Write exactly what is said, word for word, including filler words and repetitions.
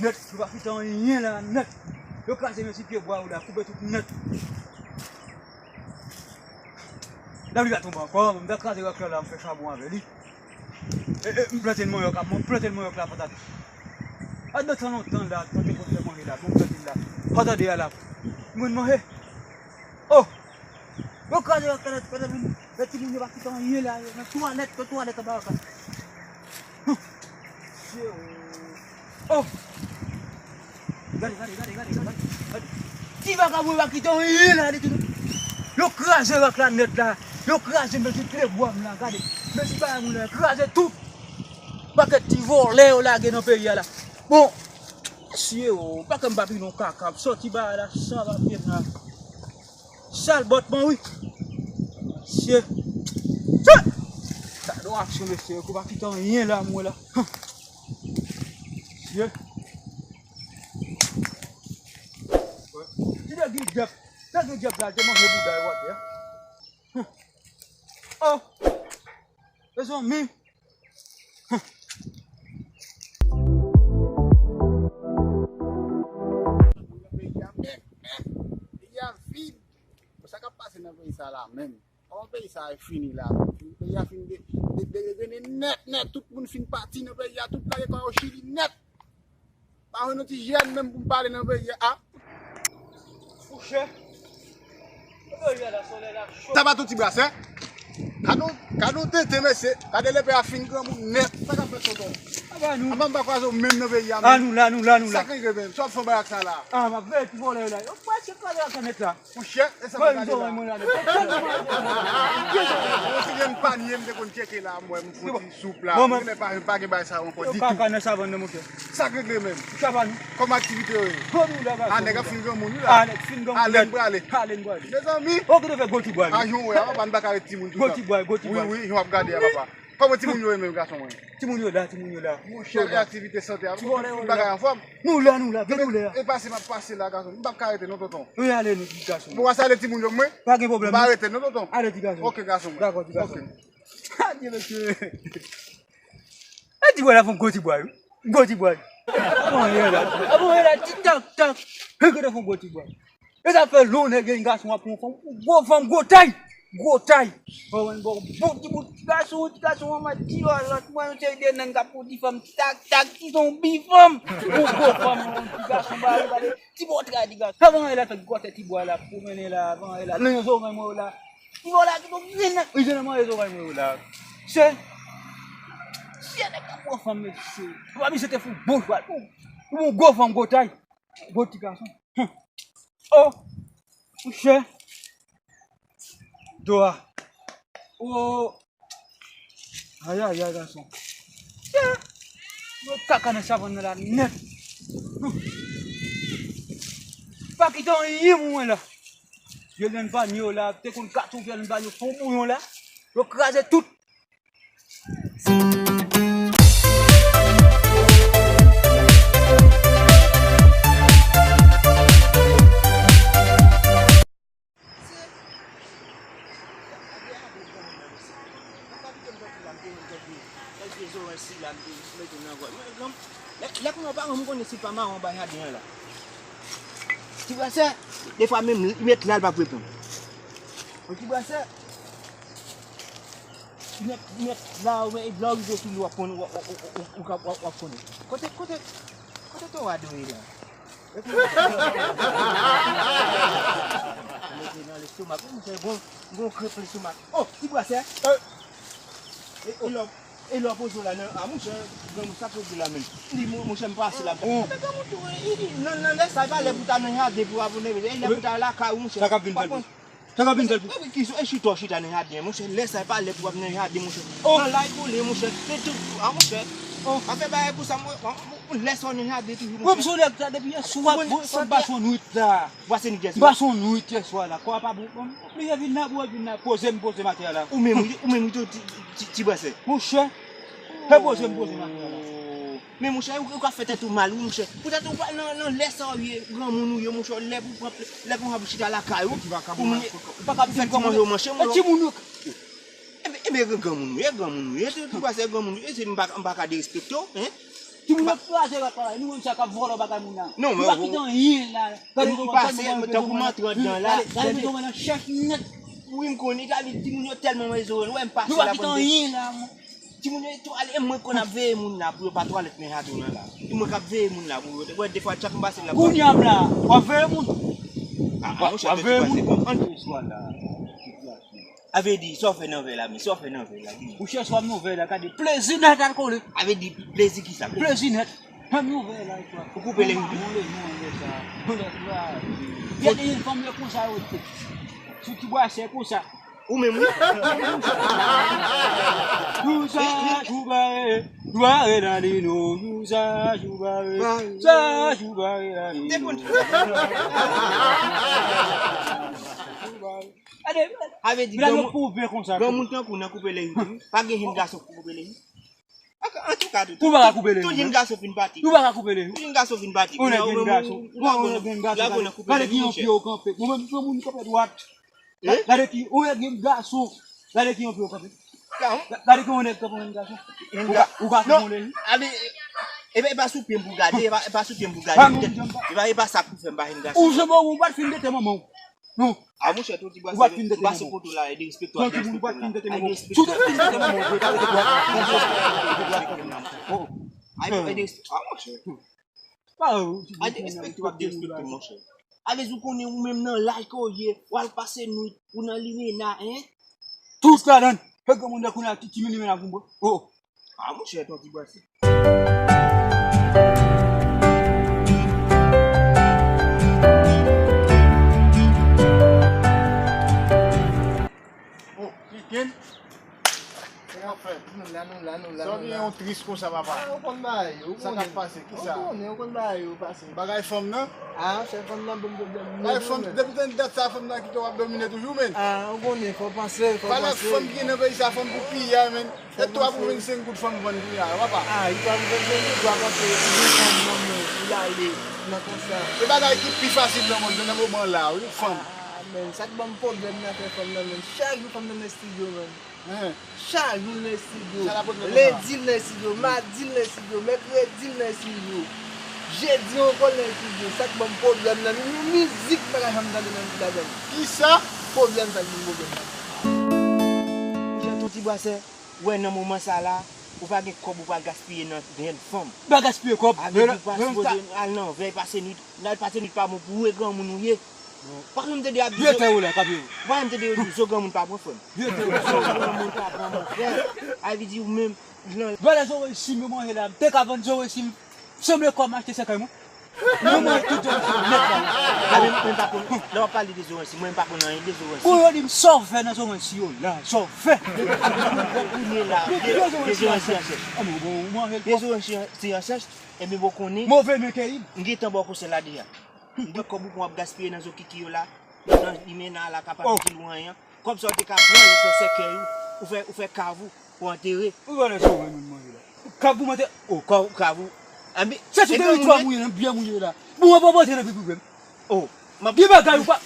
Nèt, yo pa kite anyen la nèt. Yo kraze men ti pye bwa yo la, koupe tout nèt. Lapli va tonbe ankò, m ta kraze rèk la, m fè chabon avè li. E, e, m plante manyòk la, m plante manyòk la, pa tande. A, de tan lontan la, m plante pot fè manje la, m plante la. Pa tande a la. M konn manje. Oh! Yo kraze rèk la nèt, kote moun, lè timoun yo pa kite anyen la, yo nan twalèt, nan twalèt anba rèk la. Hum. Oh! Gade, gade, gade, gade, gade, gade. Ti vakabon yo pa kite anyen la, ditou. Yo kraze rèk la nèt la. Yo kraze, men ti pye bwa m la, gade. Men ti bagay moun la, kraze tout. Pakèt ti vòlè yo lage nan peyi a la. Bon, mesye, oh, pa kè m pa pi non kaka, m sòti ba la, san papye la. Sal bòt mwen, wi. Mesye. Tchè! Gade yon aksyon, mesye. Kou pa kite anyen la, mwen la. Hum. Mesye. Ti de gri djèp. Te gri djèp la, te manje bouda yo atè. Hum. Oh! Mezanmi. Peyi a mèk, mèk. Peyi a vid. Bon, sa k ap pase nan peyi sa la menm? Kòman peyi sa a fini la? Peyi a fin de, de, degrene nèt, nèt. Tout moun fin pati nan peyi a. Tout lage kò yo Chili nèt. Pa jwenn yon ti jèn menm pou m pale nan peyi a. Mouche. Sa pa tou ti brasè? Gade yon, gade yon tenten, mesye. Gade lepè a fin granmoun nèt. Sa k ap fèt, tonton? Aba nou. Anba m pa kwaze w menm nan peyi a, menm. A nou la, nou la, nou la. Sa k rive menm? Sa w ap fè barak sa la? A, m ap veye ti vòlè yo la. Yo pral chèk kraze ak nèt la. Mouche, e sa m gade la. Yon ti grenn panye m te konn tcheke la, mwen, m fon ti soup la. Mwen pa, pa gen bagay sa yo ankò ditou. Yo kaka nan savann nan, monchè. Sa k regle menm? Sa pa nou. Kòman aktivite yo ye? Bon, nou la, gason. A, nèg ap fin granmoun, wi la. A, nèg fin granmoun. Ale n prale. Ale n prale. Mezanmi. O, ki te fè gwo ti bwa, wi. A, jan w wè a, papa, n pa ka ret timoun toutan. Gwo ti bwa, gwo ti bwa. Wi, wi, jan w ap gade a, papa. Kòman timoun yo ye menm, gason mwen? Timoun yo la, timoun yo la. Monchè, e aktivite sante a? Tout bagay anfòm? Nou la, nou la, gen nou la. E pase m ap pase la, gason. M p ap ka rete non, tonton. Wi, ale nou, gason. Bon, w a salye timoun yo, mwen. Pa gen pwoblèm. M pa rete non, tonton. Ale, ti gason. Oke, gason mwen. Dakò, ti gason. Oke. Adye, mesye. E ti bwa la fè yon gwo ti bwa, wi. Gwo ti bwa. Avan yè la. Avan yè la, ti tak, tak. E gade fè yon gwo ti bwa. E sa fè lè w nèg gen gason ap pran fanm, gwo fanm, gwo tay. Gwo tay. Bon, bon, bon, ti bout, ti gason, ti gason, an mati, lòt mwen, yon seri de nèg k ap pran ti fanm, ti tak, tak, ti zonbi fanm. Yon gwo fanm, yon ti gason, ba, ba, ti bò tray, ti gason. Avan yè la, fè gwòtè ti bwa la, pwomennen la, avan yè la, nan yon zòrèy mwen la. Ti bò la, ki bon, grenn, grenn nan manje zòrèy mwen la. Se, se nèg k ap pran fanm, mesye. Papa, misye te fou, bon, bon, bon, gwo fanm, gwo tay. Gwo ti gason. Hum. Oh! Mouche. Do a. Oh! Ayayay, gason. Mwen kaka nan savann nan la nèt. Hum. Pa kite anyen pou mwen la. Vyèl nan banyo la, te konn gato vyèl nan banyo, fon bouyon la. Yo kraze tout. Lè, lè kounye a pa rann m konnen si l pa mawon anba jaden an la. Ti brasè, defwa menm li met la, l p ap reponn. Yon ti brasè, li met, li met la, ou men, lè w rive sou li, w ap konnen, w ap, w ap, w ap, w ap, w ap, w ap konnen. Kote, kote, kote to adore la? Mete nan lestomak, mwen fè gon, gon krep lestomak. Oh, ti brasè. E, e lò, e lò poze w la nan, a, monchè, granmoun sa k regle la menm. Li, mon, monchè, m pase la. Oh. Men granmoun tou, e, e, nan, nan lè sa, e pa lè pou ta nan jaden pou abone, e lè pou ta lakay ou, monchè. Sa k ap vin fè l pou, sa k ap vin fè l pou. E, e, e, e chita w chita nan jaden, monchè, lè sa, e pa lè pou w ap nan jaden, monchè. Oh. Pran lay kole, monchè, se tout, a, monchè. Oh. Pa fè bagay pou sa, mwen, mwen, mwen, lè sa w nan jaden toujou, monchè. Mwen, m sou nèg sa depi yè swa, m pa sou nwit la. Ou pase nwit yè swa? M pase nwit yè swa la. Kò a pa bon. Bon, m bliye vin la, bwè, vin la. Poze m, poze m atè a la. Ou menm, ou, ou menm, ou tou ti, ti, ti brasè. Monchè, fè poze m, poze m atè a la. Men monchè, ou, ou ka fè tèt ou mal, wi, monchè. Poutèt ou pa nan, nan lè sa w ye, granmoun ou ye, monchè, lè pou pran, lè pou w ap chita lakay ou. Pou moun, ou pa ka fè ti manje ou manche, monchè. Timoun yo. Enben, enben, granmoun ou ye, granmoun ou ye, ti, ti brasè granmoun ou ye, se m pa, m pa ka derespekte w, en. Nou ap kraze rat la, nou menm sa k ap vòlò bagay moun nan. Non, men nou pa kite anyen la. Gade m pase, men tankou m antre anndan la. Gade, gade, gade, chèch nèt. Wi, m konnen, gade, timoun yo tèlman rezo, wè m pase la. Nou pa kite anyen la, mwen. Timoun yo tou ale, e mwen konn ap veye moun la pou yo pa twalèt men jato nan la. E mwen k ap veye moun la pou yo. Wè, defwa, chak m pase la. Kounye a m la, w ap veye moun? Ah, ah, monchè, w ap veye moun? Ann pase, ann pase la. A vle di, sa w fè nan vè la, men sa w fè nan vè la, di m. Ou chèche w ap nan vè la, gade, plezi nèt al kole. A vle di, plezi kisa? Plezi nèt. Fè m yon vè la, ou koupe lè. Gade yon fanm yo konsa yo te. Sou ti bwasè konsa. Ou menm, wi. Jou sa, jou bare, jou bare nan li nou, jou sa, jou bare, sa, jou bare nan li nou. Gade, a vle di, granmoun tankou w nan koupe lè wi. Pa gen jenn gason ki koupe lè wi. Antouka, tout, ou pa ka koupe lè wi. Tout jenn gason fin pati. Ou pa ka koupe lè wi. Tout jenn gason fin pati. Ou nèg jenn gason. Ou pa konn koupe lè wi, monchè. Gade ki yon pye w kanpe. Mwen menm, yon moun kanpe dwat. Gade ki, ou nèg jenn gason. Gade ki yon pye w kanpe. Gade ki yon nèg kanpe, yon gason. Ou ka, ou ka koupe lè wi. Ale, e pa, e pa sou pye m pou gade, e pa, e pa sou pye m pou gade. E pa, e pa sa k pou fè m pa jenn gason. Ou janm ou pa t fin tete manman w. Non. A monchè, tonton Bwase, m pase poto la, e derespekte w ap derespekte m la. Ay derespekte w ap derespekte m la. Ay derespekte, a monchè. Ay derespekte w ap derespekte m, monchè. Alèz ou konnen ou menm nan laj ke w ye, w al pase nwit, ou nan limena, en? Tout ladann. Fè granmoun nan kounye a, ti, ti limena pou mwen. Oh. Ah, monchè, tonton Bwase. Oh, chicken. Sa k ap fèt? Nou la, nou la, nou la. Sa w gen yon tris konsa, papa? Ah, ou konn bagay yo, ou konnen. Sa k ap pase? Kisa? Ou konnen, ou konn bagay yo pase. Bagay fanm nan? Ah, se fanm nan ban m pwoblèm. Bagay fanm, depi tann dat sa, fanm nan kite w ap domine toujou, men. Ah, ou konnen, fò w panse, fò w panse. Pale ak fanm ki gen nan peyi sa, fanm pou piya, men. Tèt twa pou vennsenk goud fanm vann kounye a, papa. Ah, li pa pou vennsenk goud, ou pa panse, li gen fanm nan men, li ale nan konsa. E bagay ki pi fasil nan mond nan moman la, wi, fanm. Ah, men, sa k ban m pwoblèm nan afè fanm nan, men. Chak jou fanm nan nan estidyo, men. Chak jou l nan estidyo. Lendi l nan estidyo, madi l nan estidyo, mèkredi l nan estidyo, jedi ankò l nan estidyo. Sa k ban m pwoblèm nan, yon mizik m pa ka janm tande nan ladann. Kisa? Pwoblèm sa k ban m pwoblèm nan. Monchè, tonton Bwase, ou wè nan moman sa la, ou pa gen kòb ou pral gaspiye nan jèn fanm. M pa gaspiye kòb. Avèk ou pa sipoze al nan vèy pase nwit, al pase nwit pa bon pou ou e granmoun ou ye. Pa janm tande y ap di zo. Vye tè ou la, k ap yo. Pa janm tande yo di zo granmoun pa pran fanm. Vye tè ou la. Zo granmoun pa pran fanm. A vle di ou menm, jan. Valè zoranj si m yo manje la, m te ka vann zoranj si m. Sanble kò m achte sèkèy mwen. Mwen manje tout zoranj si yo nèt la. Mwen pa konn, lè w ap pale de zoranj si, mwen m pa konn anyen de zoranj si. Kou yo di m sa w fè nan zoranj si yo la, sa w fè. Kounye la, de zoranj si an chèch. De zoranj si an chèch, ebyen bon konnen. Move men keyi m. M gentan ba w konsèy la deja. M di kòb ou pran w ap gaspiye nan zo kiki yo la, nan limena la ka pa itil ou anyen. Kòb sa w te ka pran, ou fè sèkèy ou, ou fè, ou fè kav ou, pou antere. Ou wè lè sa w wè moun manje la. Kav pou m antere? O, kav, kav ou. Anbi, se tout de ritwa mouye nan byen mouye la. Bon, w ap antre nan pi pwoblèm. O, m ap gen bagay ou pa.